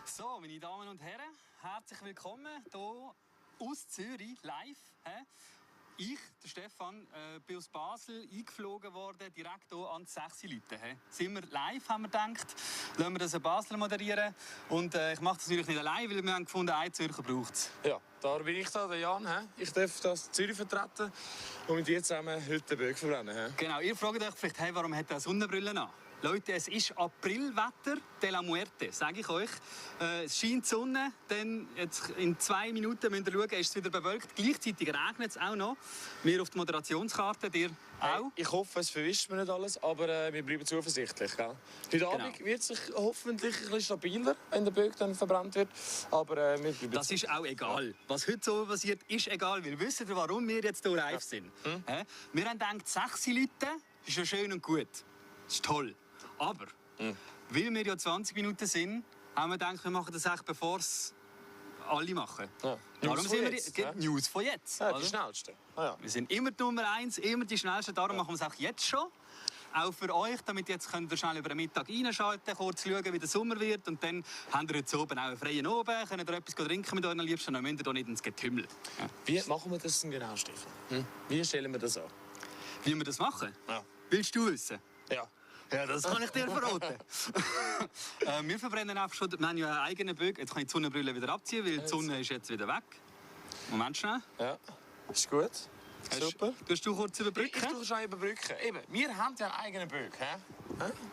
So, meine Damen und Herren, herzlich willkommen hier aus Zürich, live. Ich, der Stefan, bin aus Basel eingeflogen worden, direkt hier an die 6 Leute. Sind wir live, haben wir gedacht. Lassen wir das in Basel moderieren. Und ich mache das natürlich nicht allein, weil wir haben gefunden, ein Zürcher braucht es. Ja, da bin ich da, der Jan. Ich darf das Zürich vertreten und mit dir zusammen heute den Böck verbrennen. Genau, ihr fragt euch vielleicht, hey, warum hat er Sonnenbrille an? Leute, es ist Aprilwetter de la Muerte, sage ich euch. Es scheint die Sonne, dann jetzt in 2 Minuten müsst ihr schauen, ist es wieder bewölkt. Gleichzeitig regnet es auch noch. Wir auf der Moderationskarte, dir auch. Ich hoffe, es verwischt mir nicht alles, aber wir bleiben zuversichtlich. Gell? Heute Abend wird es sich hoffentlich ein bisschen stabiler, wenn der Böck dann verbrannt wird. Aber wir bleiben das ist auch egal. Was heute so passiert, ist egal. Wir wissen, warum wir jetzt hier live sind. Wir haben gedacht, 6 Leute ist ja schön und gut. Das ist toll. Aber, weil wir ja 20 Minuten sind, haben wir gedacht, wir machen das echt, bevor es alle machen. Ja. Darum sind wir News von jetzt. Ja, die schnellsten. Ja. Wir sind immer die Nummer 1, immer die schnellsten. Darum machen wir es auch jetzt schon. Auch für euch, damit jetzt könnt ihr schnell über den Mittag reinschalten, kurz schauen, wie der Sommer wird. Und dann habt ihr heute oben auch einen freien Oben, könnt ihr etwas trinken mit euren Liebsten, dann müsst ihr hier nicht ins Getümmel. Ja. Wie machen wir das denn genau, Stefan? Wie stellen wir das an? Wie wir das machen? Ja. Willst du wissen? Ja. Ja, das kann ich dir verraten. Wir verbrennen einfach schon, wir haben ja einen eigenen Böck. Jetzt kann ich die Sonnenbrille wieder abziehen, weil die Sonne ist jetzt wieder weg. Moment schnell. Ja, ist gut. Super. Tust du kurz überbrücken? Ich tue schon überbrücken. Eben, wir haben ja einen eigenen Böck.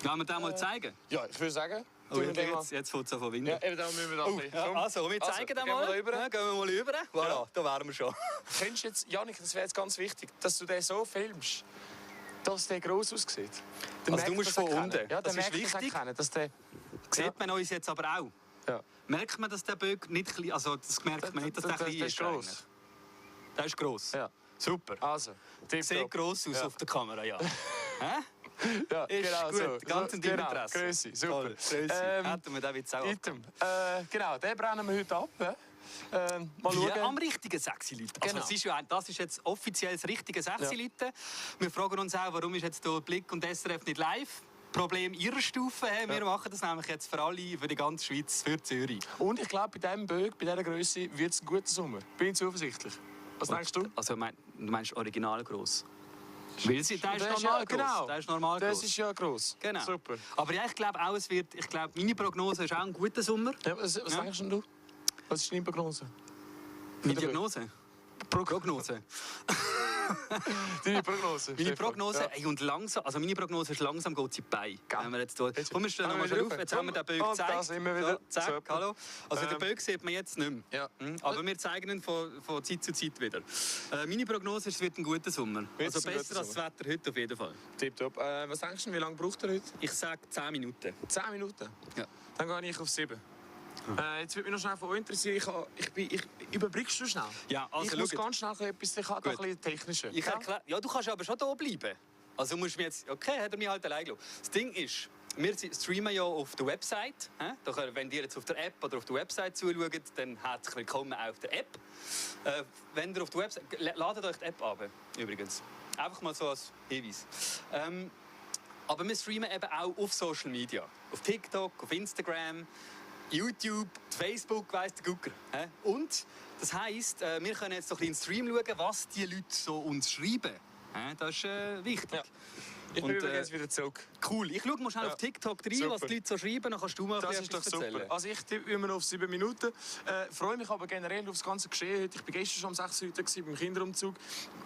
Wollen wir den mal zeigen? Ja, ich würde sagen. Oh, jetzt fährt es an Wind. Ja, eben, da müssen wir da ein bisschen. Also, wir zeigen den mal. Gehen wir mal rüber. Voilà, da wären wir schon. Kennst du jetzt, Janik, das wäre jetzt ganz wichtig, dass du den so filmst, dass der gross aussieht. Also du musst von unten. Ja, das ist wichtig. Dass der... Sieht man uns jetzt aber auch. Ja. Merkt man, dass der Böck nicht klein, also das merkt man nicht, dass der klein ist. Gross. Der ist gross. Ja. Super. Also, sieht gross aus auf der Kamera, ja. Ja, ist genau gut, so. ganz in deinem genau, Interesse. Grösse, super. Hätten wir den jetzt auch genau, den brennen wir heute ab. Mal schauen. schauen. Am richtigen 6 Leute. Also Genau. das ist jetzt offiziell das richtige 6 Leute. Wir fragen uns auch, warum ist jetzt hier Blick und SRF nicht live? Problem ihrer Stufe. Wir machen das nämlich jetzt für alle, für die ganze Schweiz, für Zürich. Und ich glaube, bei diesem Böck, bei dieser Grösse, wird es ein guter Sommer. Bin ich zuversichtlich. Was denkst du? Also, du meinst original gross? Weil der ist normal ja, gross. genau. Der ist normal das gross. ist ja gross. Genau. Super. Aber ja, ich glaube auch, meine Prognose ist auch ein guter Sommer. Ja, was denkst du? Was ist deine Prognose? Meine Diagnose? Prognose. Deine Prognose? Meine Prognose, ey, und langsam, also meine Prognose ist langsam geht sie bei. Wenn wir jetzt komm, wir stellen nochmal schon auf. Jetzt haben wir den Böck gezeigt. Da sind wir wieder. So, zack, hallo. Also den Böck sieht man jetzt nicht mehr. Ja. Aber wir zeigen ihn von Zeit zu Zeit wieder. Meine Prognose ist, es wird ein guter Sommer. Also besser als das Wetter heute auf jeden Fall. Tipptopp. Was denkst du, wie lange braucht er heute? Ich sage 10 Minuten. 10 Minuten? Ja. Dann gehe ich auf 7. Jetzt würde mich noch schnell von euch interessieren. Überbrückst du schnell? Ja, also ich muss ganz schnell etwas, ich habe ein bisschen technischer. Ja, du kannst aber schon hier bleiben. Also musst du mir jetzt... Okay, hat er mich halt allein gelassen. Das Ding ist, wir streamen ja auf der Website. Wenn ihr jetzt auf der App oder auf der Website zuschaut, dann herzlich willkommen auch auf der App. Wenn ihr auf der Website... Ladet euch die App ab, übrigens. Einfach mal so als Hinweis. Aber wir streamen eben auch auf Social Media. Auf TikTok, auf Instagram, YouTube, Facebook, weiss der Gucker. Und das heisst, wir können jetzt noch ein bisschen in den Stream schauen, was die Leute so uns schreiben. Das ist wichtig. Ja. Ich bin übrigens wieder zurück. Cool. Ich schaue mal schnell auf TikTok rein, Super. was die Leute so schreiben. Dann kannst du mal das ist doch erzählen. Super. Also ich tippe immer noch auf 7 Minuten. Freue mich aber generell auf das ganze Geschehen heute. Ich war gestern schon am 6 Uhr beim Kinderumzug.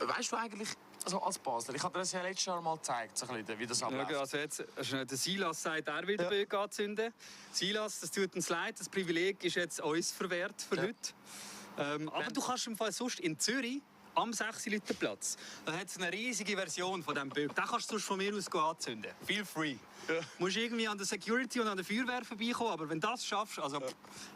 Weißt du eigentlich, also als Basler, ich habe dir das ja letztes Jahr mal gezeigt, so ein bisschen, wie das abläuft. Ja, also jetzt, der Silas sagt, er will den Böck anzünden. Silas, das tut uns leid, das Privileg ist jetzt uns verwehrt für heute. Aber du kannst im Fall sonst in Zürich am 6-Liter-Platz. Da hat es eine riesige Version von diesem Böck. Den kannst du sonst von mir aus anzünden. Feel free. Ja. Du musst irgendwie an der Security und an der Feuerwehr vorbeikommen, aber wenn du das schaffst, also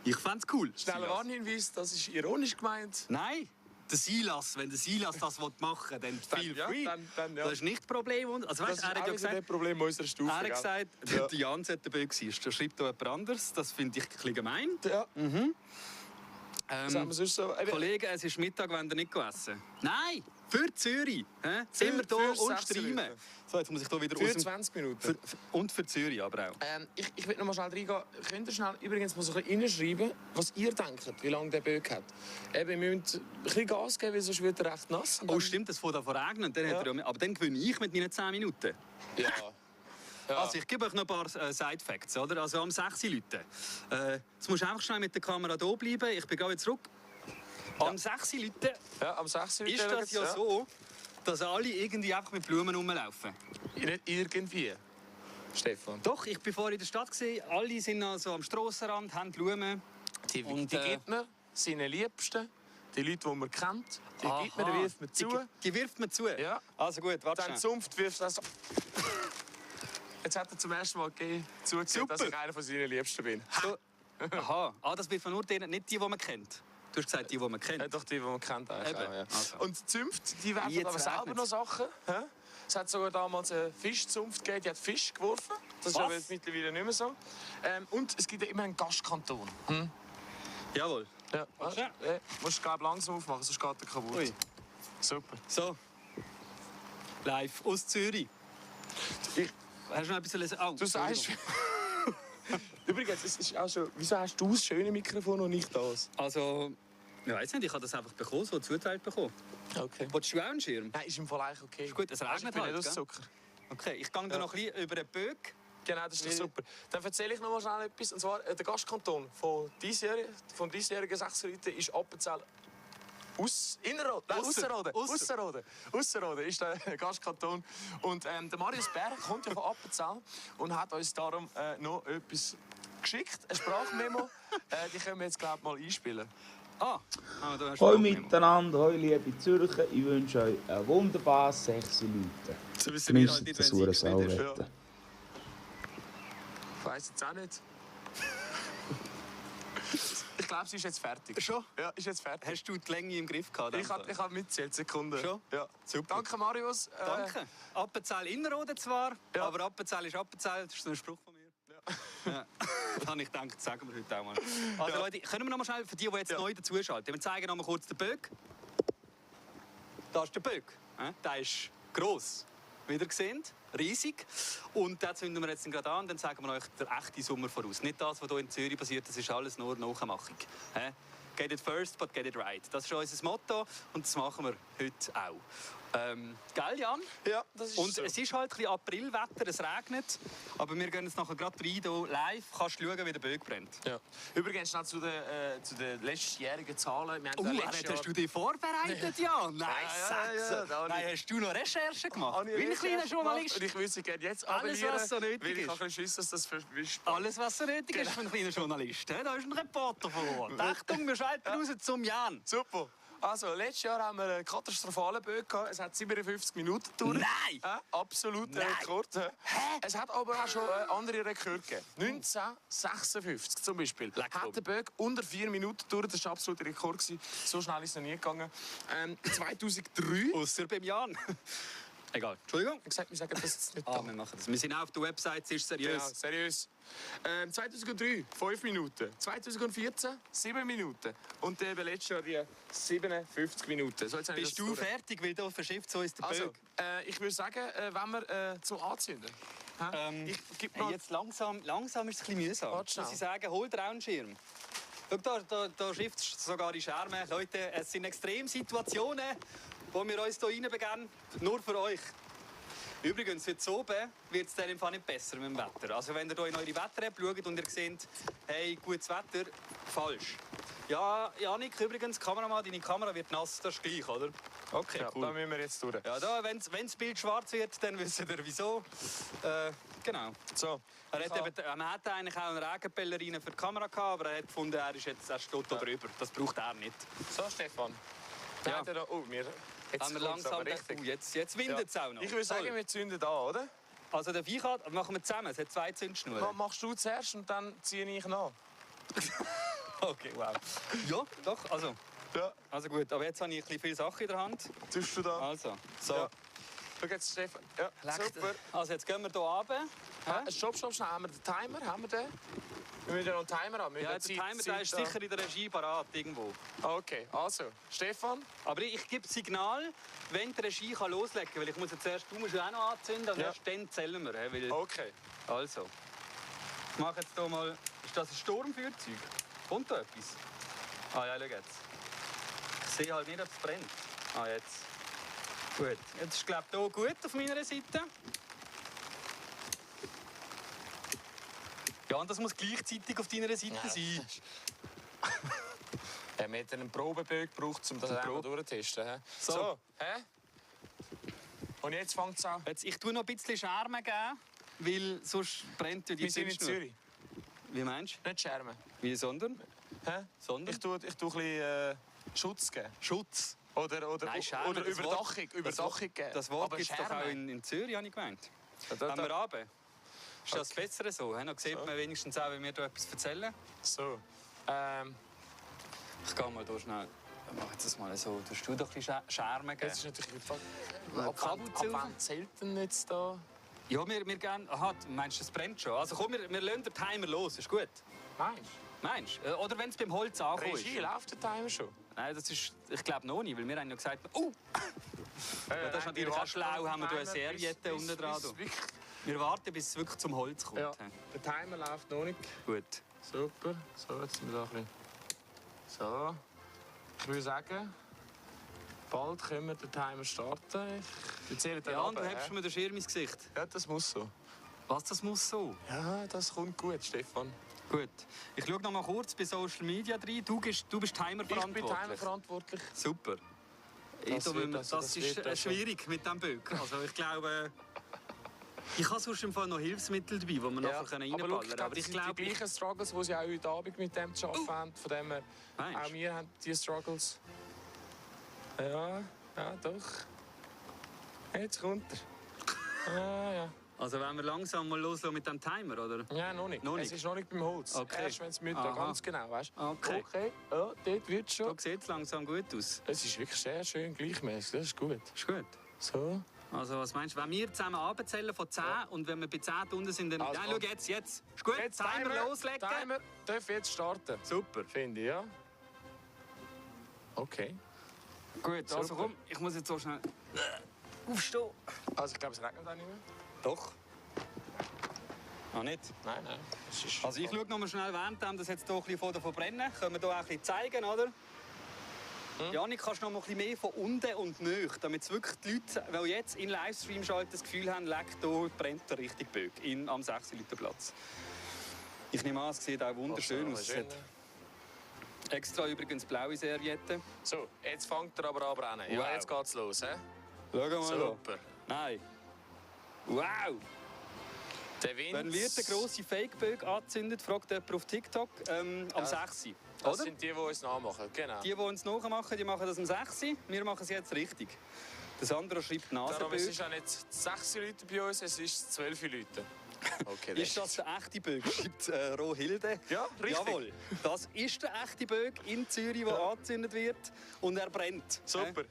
ich fände es cool. Schneller Warnhinweis, das ist ironisch gemeint. Nein. Der Silas, wenn der Silas das machen will, dann feel free. Dann, Das ist nicht das Problem. Also, weißt, das ist auch ja gesagt, Problem unserer Stufe. Er hat gesagt, der Jan sollte dabei sein. Da schreibt jemand anderes. Das finde ich ein bisschen gemein. Ja. Was haben wir sonst so? Kollegen, es ist Mittag, wenn ihr nicht gegessen. Nein, für Zürich. Sind wir Für hier und 6 streamen. Minuten. So, jetzt muss ich hier wieder Für aus dem... 20 Minuten. Und für Zürich aber auch. Ich will noch mal schnell reingehen. Könnt ihr schnell übrigens mal so ein bisschen reinschreiben, was ihr denkt, wie lange der Böck hat? Eben, wir müssen ein bisschen Gas geben, weil sonst wird er recht nass. Oh, stimmt, es fängt an zu regnen. Dann hat er, aber dann gewinne ich mit meinen 10 Minuten. Ja. Also ich gebe euch noch ein paar Side-Facts, oder? Also am 6 Uhr Leute. Jetzt musst du einfach schnell mit der Kamera hier bleiben. Ich bin gerade wieder zurück. Am 6 Uhr Leute Ja, am 6. ist das ja so, dass alle irgendwie einfach mit Blumen rumlaufen. Nicht irgendwie, Stefan. Doch, ich war vorhin in der Stadt. Alle sind also am Strassenrand, haben Blumen. Die Und, gibt man seinen Liebsten, die Leute, die man kennt, die Aha. gibt man, die wirft man zu. Die wirft man zu? Ja. Also gut, warte Dann schnell. zunft, wirft das. Jetzt hat er zum ersten Mal zugegeben, dass ich einer von seinen Liebsten bin. So. Aha, das wirft man nur denen, nicht die man kennt. Du hast gesagt, die man kennt. Doch die man kennt eigentlich Eben. auch, ja. Also. Und die Zünfte, die werfen Jetzt aber selber regnet's. noch Sachen. Hä? Es hat sogar damals eine Fischzunft gegeben, die hat Fisch geworfen. Das ist Was? aber jetzt mittlerweile nicht mehr so. Und es gibt ja immer einen Gastkanton. Jawohl. Ja. Ja. Musst du glaub, langsam aufmachen, sonst geht der kaputt. Ui. Super. So. Live aus Zürich. Ich, Hast du noch etwas zu lesen? Oh, du sagst... Übrigens, es ist auch so, wieso hast du das schöne Mikrofon und nicht das? Also, ich weiß nicht, ich habe das einfach bekommen, so zugeteilt bekommen. Okay. Willst du auch einen Schirm? Nein, ist im Fall eigentlich okay. Ist gut, es regnet Ich bin halt, nicht aus gell? Zucker. Okay, ich gehe dann noch ein bisschen über den Böck. Genau, das ist doch super. Dann erzähle ich noch mal schnell etwas. Und zwar, der Gastkanton vom diesjährigen 6 Leuten ist Appenzell Ausserrhoden ist der Gastkanton. Und der Marius Bär kommt ja von Appenzell und hat uns darum noch etwas geschickt, ein Sprachmemo. Die können wir jetzt, glaube ich, mal einspielen. Da hast du Hallo auch Memo. miteinander, hallo liebe Zürcher, ich wünsche euch ein wunderbares 6 Leute. So wissen wir Genießt halt nicht, das wenn sie Sauwetter. eingespielt ist. Ich weiss jetzt auch nicht. Ich glaube, sie ist jetzt fertig. Schon? Ja, ist jetzt fertig. Hast du die Länge im Griff gehabt? Ich habe mitzählt, Sekunden. Schon? Ja. Super. Danke, Marius. Danke. Appenzell Innerrhoden zwar, Ja. aber Appenzell ist Appenzell. Das ist so ein Spruch von mir. Ja. Das habe ich gedacht, das sagen wir heute auch mal. Also Leute, können wir noch mal schnell, für die jetzt neu dazuschalten, wir zeigen noch mal kurz den Böck. Da ist der Böck. Der ist gross. Wieder gesehen, riesig. Und den zünden wir jetzt gerade an und dann sagen wir euch den echten Sommer voraus. Nicht das, was hier in Zürich passiert, das ist alles nur Nachmachung. Get it first, but get it right. Das ist unser Motto und das machen wir heute auch. Gell, Jan? Ja, das ist Und so. es ist halt ein bisschen Aprilwetter, es regnet. Aber wir gehen jetzt nachher gerade rein, hier live. Kannst du schauen, wie der Böck brennt. Ja. Übrigens noch zu den letztjährigen Zahlen. Wir haben Hast du dich vorbereitet, Jan? Nein, ja, da Nein, hast du noch Recherchen gemacht? Habe ich Wie ein kleiner Recherche Journalist. gemacht und ich würde gerne jetzt Alles, appellieren, was so nötig weil ich ist. habe ein bisschen Schiss, dass das für mich Alles, was so nötig ist für einen kleinen Journalist. Da ist ein Reporter vor Ort. Achtung, wir schalten raus zum Jan. Super. Also, letztes Jahr haben wir einen katastrophalen Böck gehabt. Es hat 57 Minuten gedauert. Nein! Absoluter Nein! Rekord. Es hat aber auch schon andere Rekorde gegeben. 1956 zum Beispiel hat der Böck unter 4 Minuten gedauert. Das war absoluter Rekord. So schnell ist es noch nie gegangen. 2003... Ausser beim Jan. Egal. Entschuldigung. Ich habe gesagt, wir sagen das jetzt nicht. Wir machen das. Wir sind auch auf der Website, es ist Genau, seriös. seriös. 2003, 5 Minuten. 2014, 7 Minuten. Und eben letztes Jahr die 57 Minuten. So, jetzt habe ich Bist das du durch. fertig, weil da verschifft so ist der Also, Böck. ich würde sagen, wenn wir zum Anzünden. Ich gebe Hey, mal... jetzt langsam ist es ein bisschen mühsam. Warte schnell. Muss ich sagen, hol dir auch einen Schirm. Schau, da schifft es sogar die Scherme. Leute, es sind Extremsituationen, wo wir uns hier reinbegeben. Nur für euch. Übrigens, heute oben wird es dann im Fall nicht besser mit dem Wetter. Also wenn ihr hier in eure Wetter-App schaut und ihr seht, hey, gutes Wetter, falsch. Ja, Janik, übrigens, Kameramann, deine Kamera wird nass, das ist gleich, oder? Okay, Ja, cool. da müssen wir jetzt durch. Ja, da, wenn das Bild schwarz wird, dann wisst ihr wieso. Genau. So. Man hatte eigentlich auch eine Regenpellerine für die Kamera gehabt, aber er hat gefunden, er steht da drüber. Das braucht er nicht. So, Stefan. Ja. Ja. Oh, jetzt Haben wir kommt's langsam aber richtig. jetzt windet es auch noch. Ich würde sagen, Toll. wir zünden an, oder? Also den Viechart machen wir zusammen. Es hat 2 Zündschnuren. Machst du zuerst und dann ziehe ich nach. Okay, wow. Ja, doch. Ja. Also gut, aber jetzt habe ich ein bisschen viele Sachen in der Hand. Tust du da? Also, so. Ja. Schau jetzt, Stefan. Ja, Leckt. super. Also jetzt gehen wir hier runter. Stopp, schnell. Haben wir den Timer? Haben wir den? Wir müssen ja noch einen Timer haben. Ja, der Timer der ist sicher in der Regie parat irgendwo. Okay, also, Stefan? Aber ich gebe Signal, wenn die Regie loslegen kann. Weil ich muss jetzt erst, du musst ja auch noch anzünden und erst dann zählen wir. Weil, Okay. also, ich mache jetzt hier mal... Ist das ein Sturmfeuerzeug? Kommt da etwas? Ah ja, schau jetzt. Ich sehe halt nicht, ob es brennt. Ah, jetzt. Gut. Jetzt ist, glaube ich, hier gut auf meiner Seite. Ja, und das muss gleichzeitig auf deiner Seite sein. Wir haben einen Probeböck gebraucht, um das einmal durchzutesten. He? So. Hä? Und jetzt fängt es an. Jetzt, ich tue noch ein bisschen Schermen geben, weil sonst brennt ja die Wir sind in Zündschnur. Zürich. Wie meinst du? Nicht Schermen. Wie, sondern? Hä? Sondern? Ich tue ein bisschen Schutz geben. Schutz. Oder Schermen, das Überdachung. Überdachung geben. Das Wort Aber gibt es doch Schermen. auch in Zürich, habe ich gemeint. Da- Haben wir runter? Ist das Okay. besser so? Dann sieht man wenigstens auch, wenn wir hier etwas erzählen. So. Ich gehe mal hier schnell. Ich mache jetzt das mal so. Du doch ein bisschen Schermen geben. Das ist natürlich die Frage. Kabel Ab wann zählt denn jetzt da? Ja, wir gehen... Aha, meinst du, es brennt schon? Also komm, wir lassen den Timer los, ist gut. Meinst Meinst du? Oder wenn es beim Holz ankommt. Regie, läuft der Timer schon? Nein, das ist... Ich glaube noch nicht, weil wir haben ja gesagt... Oh! Ja, das ist natürlich auch schlau, haben wir hier eine Serviette unten dran. Wir warten, bis es wirklich zum Holz kommt. Ja, der Timer läuft noch nicht. Gut. Super. So, jetzt sind wir da ein bisschen... So. Ich würde sagen, bald können wir den Timer starten. Ich zähle den Ja, und runter, du hebst hä? mir den Schirm ins Gesicht. Ja, das muss so. Was, das muss so? Ja, das kommt gut, Stefan. Gut. Ich schaue noch mal kurz bei Social Media rein. Du bist Ich bin Timer-verantwortlich. Timerverantwortlich. Super. Das Das ist schwierig mit diesem Böck. Also ich glaube... Ich habe sonst im Fall noch Hilfsmittel dabei, die wir nachher reinballern aber können. Aber ich das glaube... sind die gleichen Struggles, die sie auch heute Abend mit dem zu arbeiten haben. Von dem her, Meinst auch du? wir haben diese Struggles. Ja, doch. Jetzt kommt er. Ja. Also wenn wir langsam mal loslassen mit dem Timer, oder? Ja, noch nicht. Noch nicht? Es ist noch nicht beim Holz. Okay. Erst wenn es Mittag, Aha. ganz genau, weißt du? Okay. Ja, dort wird schon. So sieht es langsam gut aus. Es ist wirklich sehr schön gleichmäßig, das ist gut. Ist gut. So. Also was meinst du, wenn wir zusammen abzählen von 10 und wenn wir bei 10 unten sind, dann... Also, Nein, schau jetzt. Ist gut, Jetzt Timer loslegen. Timer darf jetzt starten. Super. Finde ich, ja. Okay. Gut, also Super. komm, ich muss jetzt so schnell aufstehen. Also ich glaube, es regnet auch nicht mehr. Doch. Ah, nicht? Nein. Es ist Also ich schaue noch mal schnell, während das jetzt hier ein bisschen davon brennen. Können wir hier auch ein bisschen zeigen, oder? Janik, kannst du noch mal ein bisschen mehr von unten und näher, damit es wirklich die Leute, die jetzt in Livestream schalten, das Gefühl haben, hier brennt der richtig Böck am 6-Liter-Platz. Ich nehme an, es sieht auch wunderschön aus. Es hat extra übrigens blaue Servietten. So, jetzt fängt er aber an zu brennen. Ja, Wow. jetzt geht's los. He? Schau mal. Super. Nein. Wow! Der Wind. Wenn wird der grosse Fake-Böck angezündet, fragt jemand auf TikTok, am 6. Das Oder? sind die uns nachmachen. Genau. Die uns nachmachen, die machen das am 6. Wir machen es jetzt richtig. Der Sandro schreibt Darum, es Nasenböck. ist auch nicht 6 Leute bei uns, es ist 12 Leute. Okay, Ist das der echte Böck? Schreibt Rohilde. Ja, richtig. Jawohl. Das ist der echte Böck in Zürich, der angezündet wird. Und er brennt. Super.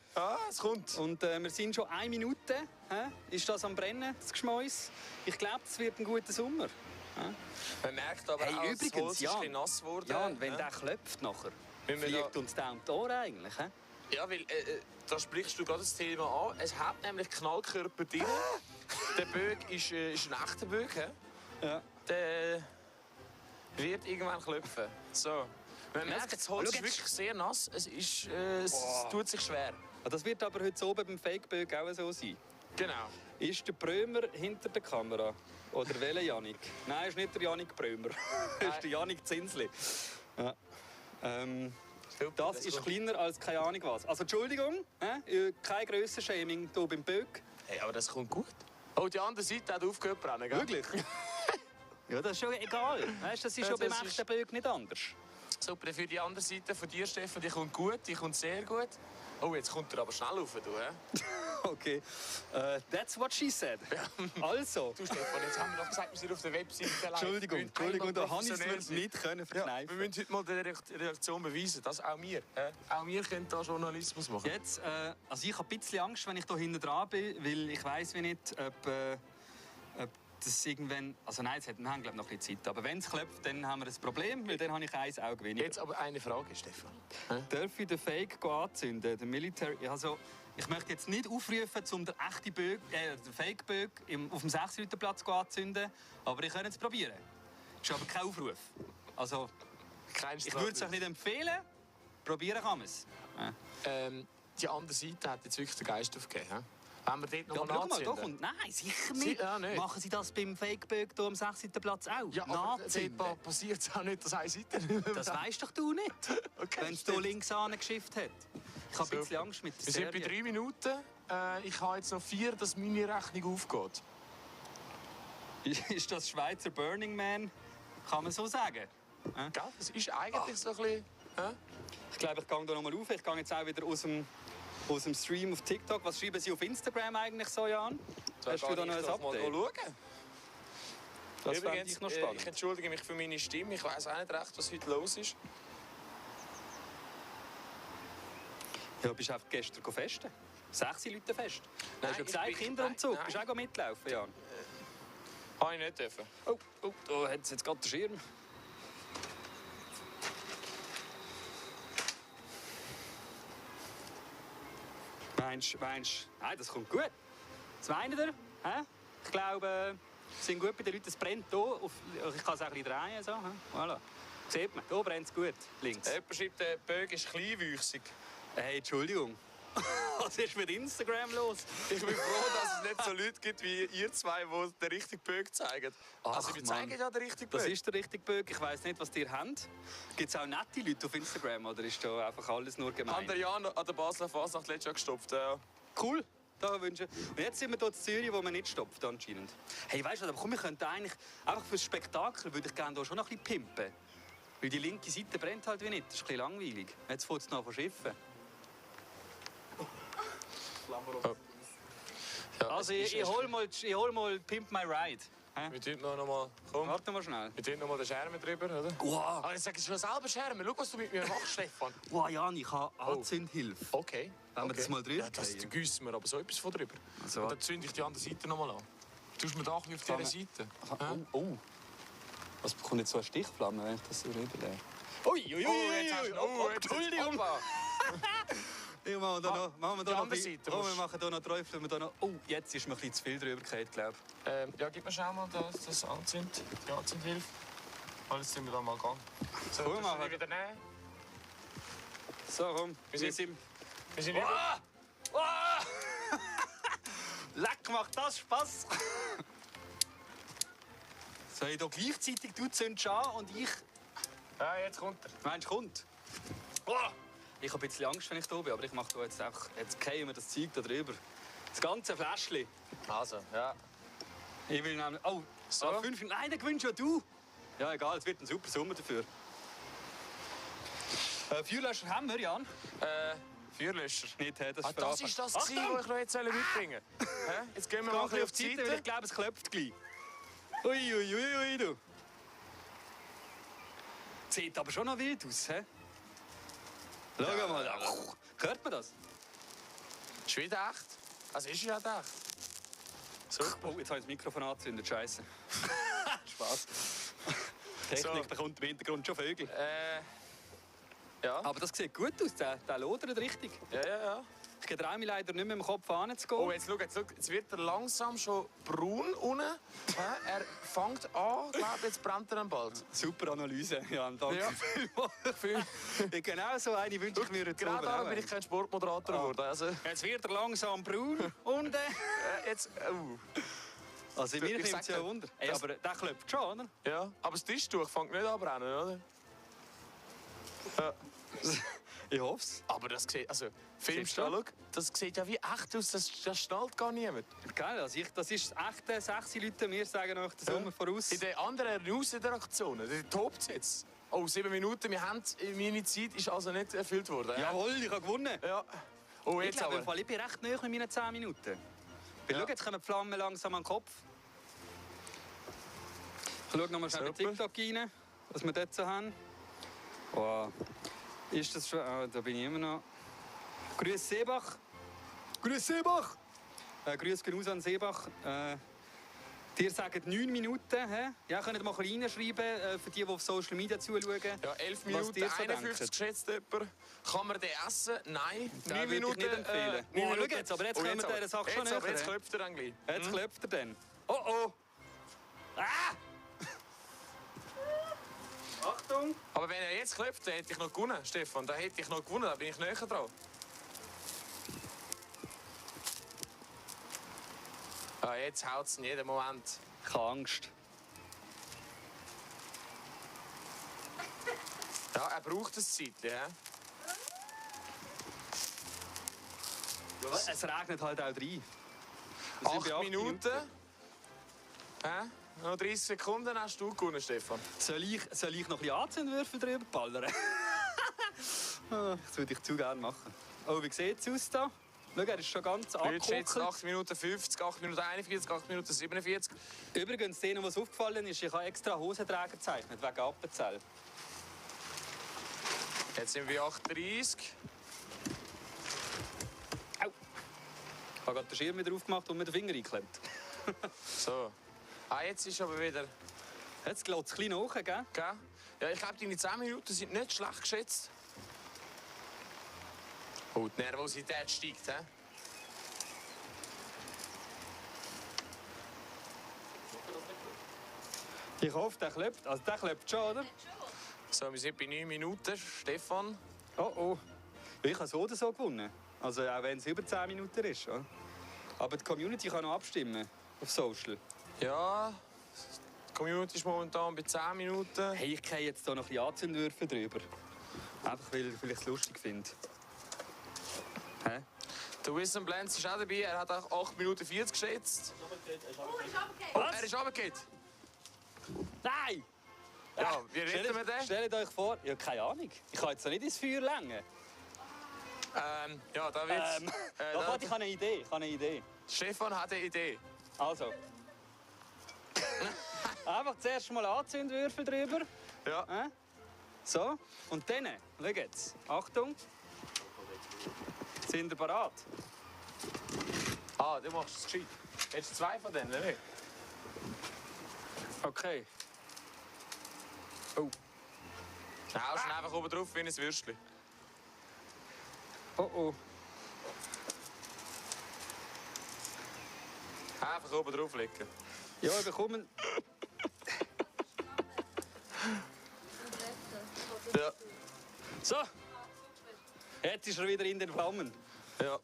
Es kommt. Und wir sind schon 1 Minute. Ist das am Brennen, das Geschmäus? Ich glaube, es wird ein guter Sommer. Man merkt aber Hey, auch, übrigens, das Holz ist Jan. ein bisschen nass geworden. Ja, und wenn der klopft nachher, Wenn wir fliegt da- uns der um die Ohren eigentlich. Ja, weil da sprichst du gerade das Thema an. Es hat nämlich Knallkörper drin. Der Böck ist ein echter Böck. He? Ja. Der wird irgendwann klopfen. So. Man merkt, das Holz Schau ist jetzt. wirklich sehr nass. Es tut sich schwer. Das wird aber heute oben beim Fake-Böck auch so sein. Genau. Ist der Prömer hinter der Kamera? Oder welcher Janik? Nein, ist nicht der Janik Prömer. Das ist der Janik Zinsli. Ja. Das ist kleiner als keine Ahnung was. Also Entschuldigung, kein Grössenshaming hier beim Böck. Hey, aber das kommt gut. Oh, die andere Seite hat aufgehört zu brennen, gell? Wirklich? Ja, das ist schon egal. Weißt, das ist Ja, schon beim das echten ist- Böck nicht anders. Super, für die andere Seite von dir, Stefan, die kommt gut, die kommt sehr gut. Oh, jetzt kommt er aber schnell rauf, du, hä? Okay, that's what she said. Also, Du, Stefan, jetzt haben wir doch gesagt, wir sind auf der Webseite live. Entschuldigung, Wir müssen Entschuldigung, einmal da habe ich professionell es sein. nicht können Wir verkneifen. müssen heute mal der Reaktion beweisen, dass auch wir, auch wir können da Journalismus machen. Jetzt, also ich habe ein bisschen Angst, wenn ich hier hinten dran bin, weil ich weiss wie nicht, ob das irgendwann... Also nein, wir haben glaube ich noch ein bisschen Zeit. Aber wenn es klopft, dann haben wir ein Problem, weil dann habe ich ein Auge weniger. Jetzt aber eine Frage, Stefan. Darf ich den Fake anzünden? Der Military... Also, ich möchte jetzt nicht aufrufen, um den echten Bög, den Fake-Bög auf dem 6-Liter-Platz anzuzünden. Aber ich könnte es probieren. Das ist aber kein Aufruf. Also, ich würde es euch nicht empfehlen. Probieren kann man es. Ja. Die andere Seite hat jetzt wirklich den Geist aufgegeben. Wenn wir dort noch Ja, mal schau mal, da anzünden? kommt... Nein, sicher nicht. Ja, nicht. Machen Sie das beim Fake-Bög hier am 6-Liter-Platz auch? Ja, aber Nachzünden. dort passiert es auch nicht, dass eine Seite nicht mehr Das weisst doch du nicht, Okay, wenn es hier stimmt. links angeschifft hat. Ich habe ein bisschen Angst mit der Wir sind bei Serie. 3 Minuten. Ich habe jetzt noch 4, dass meine Rechnung aufgeht. Ist das Schweizer Burning Man? Kann man so sagen? Gell? Das ist eigentlich so ein bisschen... Ich glaube, ich gehe hier nochmal auf. Ich gehe jetzt auch wieder aus dem Stream auf TikTok. Was schreiben Sie auf Instagram eigentlich so, Jan? Hast du da noch ein Update? schauen? Das fände Übrigens, ich noch spannend. ich entschuldige mich für meine Stimme. Ich weiß auch nicht recht, was heute los ist. Ja, bist du einfach gestern festen? 6 Leute fest. Nein, Hast du ich gesagt, bin- Kinderumzug? nein, Bist du auch mitlaufen, Jan? Habe ich nicht dürfen. Oh, da hat es jetzt gerade den Schirm. Meinst du? Nein, das kommt gut. Was meint ihr? Hä? Ich glaube, es sind gut bei den Leuten. Es brennt hier. Ich kann es auch ein bisschen drehen. So. Voilà. Sieht man, hier brennt es gut. Links. Jemand schreibt, der Böge ist kleinwüchsig. Hey, Entschuldigung. Was ist mit Instagram los? Ich bin froh, dass es nicht so Leute gibt wie ihr zwei, die den richtigen Böge zeigen. Also wir zeigen Mann. ja den richtigen Das Böge. ist der richtige Böck. Ich weiss nicht, was ihr habt. Gibt es auch nette Leute auf Instagram oder ist da einfach alles nur gemein? Der Jan an der Basler Fasnacht letztes Jahr gestopft. Ja. Cool. Da wünsche ich. Und jetzt sind wir hier in Zürich, wo man nicht stopft anscheinend. Hey, weißt du, aber komm, wir könnten eigentlich einfach fürs Spektakel würde ich gerne hier schon noch ein bisschen pimpen. Weil die linke Seite brennt halt wie nicht. Das ist ein bisschen langweilig. Jetzt fängt es noch von Schiffen. Ja, Also es ist ich hol mal Pimp My Ride. Hä? Wir tun noch mal. Komm. Warte mal schnell. Wir tun noch mal den Schermen drüber, oder? Wow, Aber jetzt sagst du schon selber Schermen. Schau, was du mit mir machst, Stefan. wow Jan, ich habe Anzündhilfe. Okay. Wenn wir das mal drüber Ja, das kriegen. gießen wir aber so etwas von drüber. Also, Und dann zünde ich die andere Seite noch mal an. Tust du mir da ein bisschen auf dieser Seite? Oh. Was bekommt jetzt so eine Stichflamme, wenn ich das so rüberlege? Ui. Entschuldigung. Ja, machen wir da noch die andere Seite Oh, wir musst- machen hier noch Träufel. Oh, jetzt ist mir ein bisschen zu viel drüber gefallen, glaube ich. Ja, gib mir schon mal das Anzünd, die Anzündhilfe. Alles sind wir da mal gegangen. So, Cool, das machen wir. wieder nehmen. So, komm. Wir sind über. Leck, macht das Spaß! Soll ich hier gleichzeitig, du zündest an und ich... Ja, jetzt kommt er. Meinst du, kommt? Oh! Ich habe ein bisschen Angst, wenn ich hier bin, aber ich mache hier jetzt einfach... Jetzt fallen wir das Zeug da drüber. Das ganze Fläschchen. Also, ja. Ich will nämlich... Oh, So. 5 Minuten. Nein, den gewinnst ja du. Ja, egal, es wird ein super Sommer dafür. Feuerlöscher haben wir, Jan. Feuerlöscher. Nicht, das Ah, das ist das, was ich noch jetzt mitbringen soll. Jetzt gehen wir mal ein bisschen auf die weil Seite. ich glaube, es klopft gleich. Ui, du. Sieht aber schon noch wild aus, hä? Schau mal. Hört man das? Ist wieder echt. Also ist ja echt. Oh, jetzt habe ich das Mikrofon angezündet, Scheiße. Spaß. Technik So. bekommt im Hintergrund schon Vögel. Ja. Aber das sieht gut aus, der lodert richtig. Ja. Ich traue mich leider nicht mehr im Kopf anzugehen. Oh, jetzt schau, jetzt wird er langsam schon braun unten. Er fängt an, glaube jetzt brennt er dann bald. Super Analyse, Jan, danke Ja. vielmals. Genau so eine wünsche ich mir jetzt Genau oben darum auch. bin ich kein Sportmoderator geworden. Also, Jetzt wird er langsam braun und... jetzt, Also mir Ich nimmt sag es ja dir, Wunder. Ey, das- aber der klopft schon, oder? ja. Aber das Tischtuch fängt nicht an zu brennen, oder? Ich hoffe es. Aber das sieht, also, filmst Siehst du? du, schau, das sieht ja wie echt aus, das schnallt gar niemand. Geil, also das ist echte 6 Leute, wir sagen euch den Sommer voraus. In den anderen News-Interaktionen, die tobt es jetzt. Oh, 7 Minuten, meine Zeit ist also nicht erfüllt worden. Jawohl, ich habe gewonnen. Ja. Oh, Ich jetzt glaube, im aber. Fall, ich bin recht nahe mit meinen 10 Minuten. Weil Ja. schau, jetzt kommen die Flammen langsam an den Kopf. Ich schaue noch mal schnell bei Super. TikTok rein, was wir dort so haben. Wow. Ist das schon... Ah, da bin ich immer noch. Grüß Seebach. Grüß Seebach! Grüß genauso an Seebach. Ihr sagt 9 Minuten. He? Ja, könnt ihr mal reinschreiben, für die auf Social Media zuschauen. Ja, 11 Was Minuten, ihr so 51 denkt. geschätzt jemand. Kann man den essen? Nein. Den 9 würde ich Minuten. nicht empfehlen. Oh, schau jetzt, aber jetzt kommen wir dieser Sache schon näher. Jetzt klopft er dann gleich. Jetzt klopft er dann. Oh oh! Ah! Achtung! Aber wenn er jetzt klopft, dann hätte ich noch gewonnen, Stefan. Da hätte ich noch gewonnen, da bin ich näher dran. Ah, jetzt haut es in jedem Moment. Ich habe Angst. Ja, er braucht ein Zeitchen. Ja? Es regnet halt auch rein. Wir sind bei 8 Minuten. Noch 30 Sekunden hast du gewonnen, Stefan. Soll ich noch ein bisschen Anzündwürfel drüber ballern? Das würde ich zu gerne machen. Oh, wie sieht es aus da? Schau, er ist schon ganz Jetzt schätzt angekokelt. 8 Minuten 50, 8 Minuten 41, 8 Minuten 47. Übrigens, denen, was aufgefallen ist, ich habe extra Hosenträger gezeichnet, wegen Appenzell. Jetzt sind wir 38. Au! Ich habe gerade den Schirm wieder aufgemacht und mir den Finger eingeklemmt. So. Ah, jetzt ist aber wieder. Jetzt geht es ein bisschen hoch, gell? Gell? Ja, ich glaube, deine 10 Minuten sind nicht schlecht geschätzt. Oh, die Nervosität steigt, hä? Ich hoffe, der klappt. Also der klappt schon, oder? So, wir sind bei 9 Minuten. Stefan. Oh oh. Ich habe so oder so gewonnen. Also auch wenn es über 10 Minuten ist. Ja. Aber die Community kann noch abstimmen. Auf Social. Ja, die Community ist momentan bei 10 Minuten. Hey, ich gehe jetzt hier noch ein bisschen Anzündwürfel drüber. Einfach weil ich es lustig finde. Hä? Der Wisdom Blends ist auch dabei. Er hat auch 8 Minuten 40 geschätzt. Oh, er ist runtergefallen. Nein! Ja, wie retten wir den? Stellt euch vor, ja, keine Ahnung. Ich kann jetzt noch nicht ins Feuer lenken. Ja, da wird's. Doch, warte, ich habe eine Idee. Stefan hat eine Idee. Also. Einfach zuerst mal Anzündwürfel drüber. Ja. So. Und dann, schau jetzt. Achtung. Sind ihr bereit? Ah, du machst es gescheit. Jetzt 2 von denen, nicht? Okay. Oh. Dann haust du ihn einfach oben drauf wie ein Würstchen. Oh oh. Einfach oben drauf legen. Ja, wir kommen. Ja. So. Jetzt ist er wieder in den Flammen. Ja.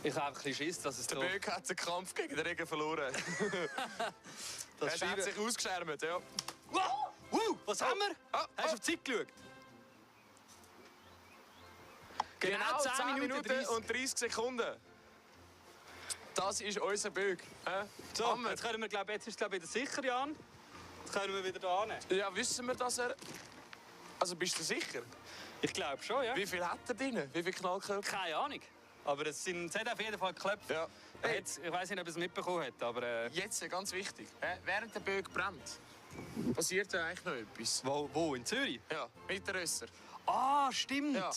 Ich habe einfach ein bisschen Schiss, dass es Der da... Böck hat den Kampf gegen den Regen verloren. Das Er hat sich ausgeschärmt, ja. Wow, was haben wir? Hast du auf die Zeit geschaut? Genau 10 Minuten 30. und 30 Sekunden. Das ist unser Böck. So, Hammer. jetzt können wir, jetzt ist es wieder sicher, Jan. Jetzt können wir wieder da hin. Ja, wissen wir, dass er... Also bist du sicher? Ich glaube schon, ja. Wie viel hat er drin? Wie viel Knallkörper? Keine Ahnung. Aber es hat auf jeden Fall geklappt. Ja. Hey, Ich weiß nicht, ob er es mitbekommen hat, aber... jetzt ganz wichtig. Während der Böck brennt, passiert ja eigentlich noch etwas. Wo? In Zürich? Ja, mit der Rösser. Ah, stimmt. Ja.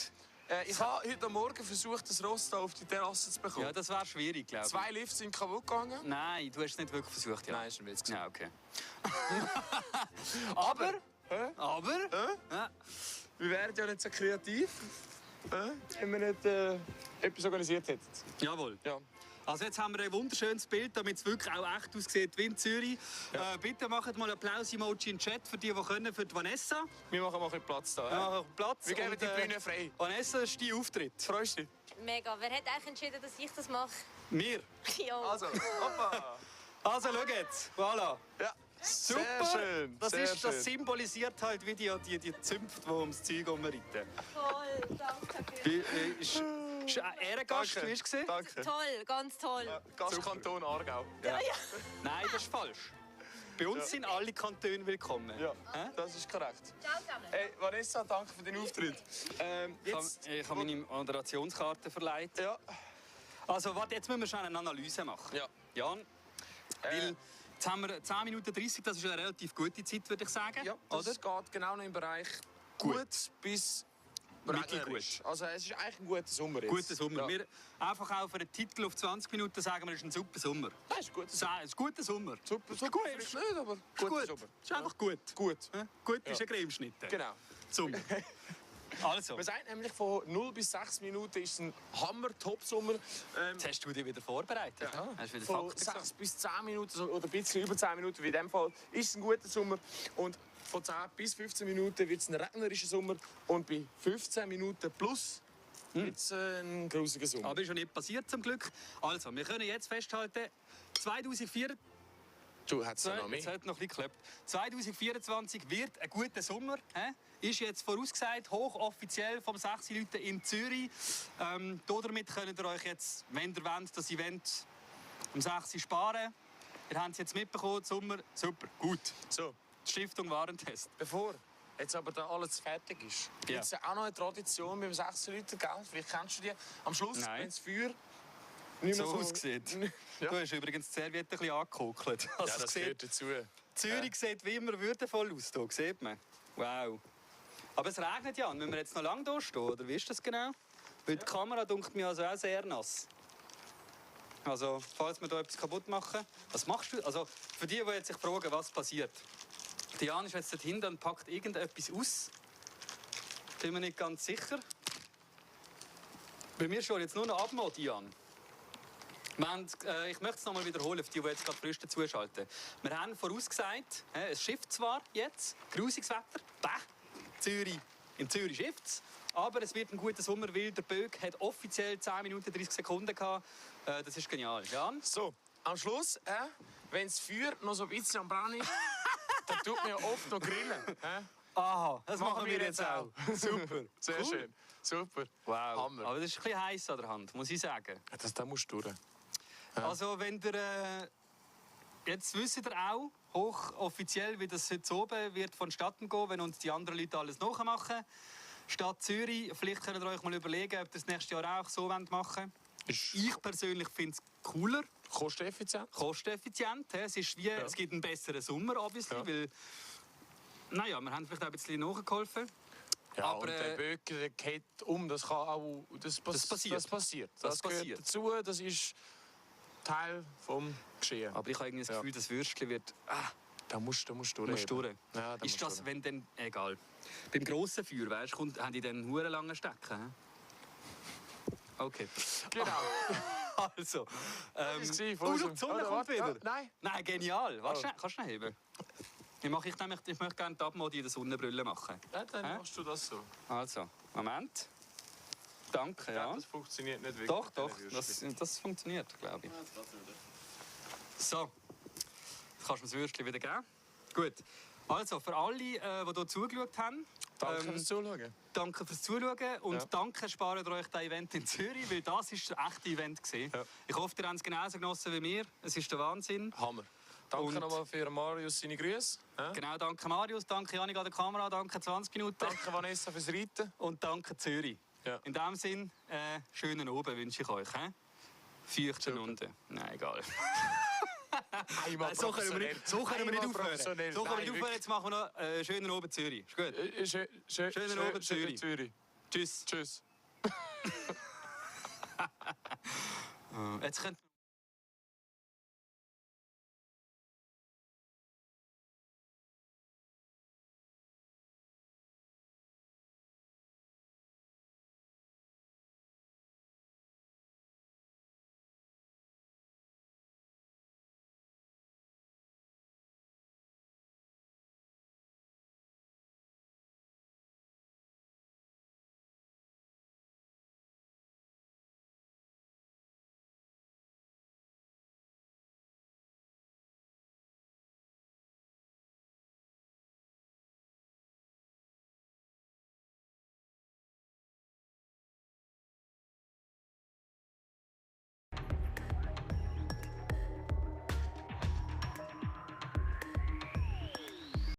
Ich habe heute Morgen versucht, das Ross da auf die Terrasse zu bekommen. Ja, das wäre schwierig, glaube ich. 2 Lifts sind kaputt gegangen. Nein, du hast es nicht wirklich versucht, ja. Nein, ist ein Witz. Ja, okay. Aber... Aber... Ja. Wir wären ja nicht so kreativ, wenn wir nicht etwas organisiert hätten. Jawohl. Ja. Also jetzt haben wir ein wunderschönes Bild, damit es wirklich auch echt aussieht wie in Zürich. Ja. Bitte macht mal Applaus-Emoji in den Chat für die können, für die Vanessa. Wir machen mal ein bisschen Platz da. Wir machen Platz. Wir geben und, die Bühne frei. Vanessa, das ist dein Auftritt. Freust du dich? Mega. Wer hat eigentlich entschieden, dass ich das mache? Wir. Ja. Also, hoppa. Also, schau jetzt. Voilà. Ja. Super. Sehr schön. Das, sehr ist, das schön. symbolisiert halt wie die Zünfte, die ums Zeug herumreiten. Toll, danke. Ist ein Ehrengast, Danke. wie hast du gesehen? Danke. Toll, ganz toll. Gastkanton Aargau. Ja, ja. Nein, das ist falsch. Bei uns sind alle Kantone willkommen. Ja, Hä? das ist korrekt. Ciao zusammen. Hey, Vanessa, danke für den Auftritt. Ich habe meine Moderationskarte verleiht. Ja. Also, warte, jetzt müssen wir schon eine Analyse machen. Ja. Jan, weil jetzt haben wir 10 Minuten 30, das ist eine relativ gute Zeit, würde ich sagen. Ja, das oder? geht genau noch im Bereich gut bis Regnerisch. Also es ist eigentlich ein guter Sommer jetzt. Guter Sommer. Ja. Wir einfach auch für einen Titel auf 20 Minuten sagen wir, es ist ein super Sommer. Nein, ist gut. Es ist ein guter Sommer. Super, Ist super gut. ist nicht, aber Ist guter gut. Sommer. Ist einfach gut. Gut. Gut ist ein Cremeschnitt. Genau. Sommer. Also, Man sagt nämlich, von 0 bis 6 Minuten ist ein Hammer-Top-Sommer. jetzt hast du dich wieder vorbereitet. Ja. Hast wieder Von Fakten 6 gesagt. bis 10 Minuten so, oder ein bisschen über 10 Minuten, wie in diesem Fall, ist es ein guter Sommer. Und von 10 bis 15 Minuten wird es ein regnerischer Sommer. Und bei 15 Minuten plus wird es ein grusiger Sommer. Aber ist ja nicht passiert zum Glück. Also, wir können jetzt festhalten, 2004, Du hast es noch mehr. jetzt hat noch ein bisschen geklappt. 2024 wird ein guter Sommer. Ist jetzt vorausgesagt, hochoffiziell vom 6 Leuten in Zürich. Damit könnt ihr euch jetzt, wenn ihr wollt, das Event um 6 sparen. Ihr habt es jetzt mitbekommen, Sommer, super, gut. So, Die Stiftung Warentest. bevor jetzt aber da alles fertig ist, Ja. gibt es ja auch noch eine Tradition beim 6 Leuten, gell? Vielleicht kennst du die. Am Schluss, Nein. wenn das Feuer nicht mehr So aussieht. Ja. Du hast übrigens die Serviette ein bisschen angekokelt. Also Ja, das sieht- gehört dazu. Zürich sieht wie immer würdevoll aus. Hier, sieht man. Wow. Aber es regnet ja. Müssen wir jetzt noch lange hier stehen, oder wie ist das genau? Weil die Kamera dunkelt mir also auch sehr nass. Also, falls wir hier etwas kaputt machen. Was machst du? Also, für die jetzt sich fragen, was passiert. Diane ist jetzt dort hinten und packt irgendetwas aus. Bin mir nicht ganz sicher. Bei mir steht jetzt nur noch Abmod, Diane. Ich möchte es noch mal wiederholen, für die jetzt gerade frisch dazuschalten. Wir haben vorausgesagt, es schifft zwar jetzt, grusiges Wetter, in Zürich schifft es, aber es wird ein guter Sommer, weil der Böck hat offiziell 10 Minuten 30 Sekunden gehabt. Das ist genial. Jan? So, am Schluss, wenn das Feuer noch so ein bisschen am Brennen ist, dann tut man ja oft noch grillen. Aha, das machen wir jetzt auch. Super, sehr Cool. schön. Super. Wow. Hammer. Aber das ist ein bisschen heiß an der Hand, muss ich sagen. Da musst du durch. Also, wenn ihr jetzt wisst ihr auch, hochoffiziell, wie das heute oben wird vonstatten gehen, wenn uns die anderen Leute alles nachmachen. Stadt Zürich, vielleicht könnt ihr euch mal überlegen, ob ihr das nächstes Jahr auch so machen wollt. Ich persönlich finde es cooler, Kosteneffizient. kosteneffizient. Es ist wie, es gibt einen besseren Sommer, obviously, Ja. weil, naja, wir haben vielleicht auch ein bisschen nachgeholfen. Ja, Aber, und der Böck der geht um, das kann auch... Das passiert. Das passiert. Das gehört passiert. dazu, das ist Teil vom Geschehen. Aber ich habe irgendwie das Ja. Gefühl, das Würstchen wird... Da musst du Musst durch. durch. Ja, da Ist musst das, du wenn dann... Egal. Beim grossen Feuer, weißt du, haben die dann einen langen Stecken? Hä? Okay. Genau. Also. Das war Oh, schau, die Sonne Oder kommt warte, wieder. ja, nein. Nein, genial. Warte Oh. schnell, kannst du schnell heben? Ich möchte gerne die Abmodi in der Sonnenbrille machen. Ja, dann Hä? machst du das so. Also, Moment. Danke, ja. Das funktioniert nicht wirklich. Doch, doch, mit diesen das funktioniert, glaube ich. So, jetzt kannst du mir das Würstchen wieder geben. Gut. Also, für alle, die hier zugeschaut haben, Danke fürs Zuschauen. danke fürs Zuschauen und Ja. danke, spart euch das Event in Zürich, weil das ist das echte Event gewesen. Ja. Ich hoffe, ihr habt es genauso genossen wie wir. Es ist der Wahnsinn. Hammer. Danke Und- nochmal für Marius seine Grüße. Ja? Genau, danke Marius, danke Janik an der Kamera, danke 20 Minuten Danke Vanessa fürs Reiten. und danke Zürich. Ja. In diesem Sinn, schönen Abend wünsche ich euch. Feuchten Super. unten. Nein, egal. Einmal So können wir nicht aufhören. professionell. So können wir Nein, nicht aufhören. Jetzt machen wir noch schönen Abend Zürich. Ist gut? Schönen Abend, Zürich. Tschüss. Tschüss. Jetzt könnt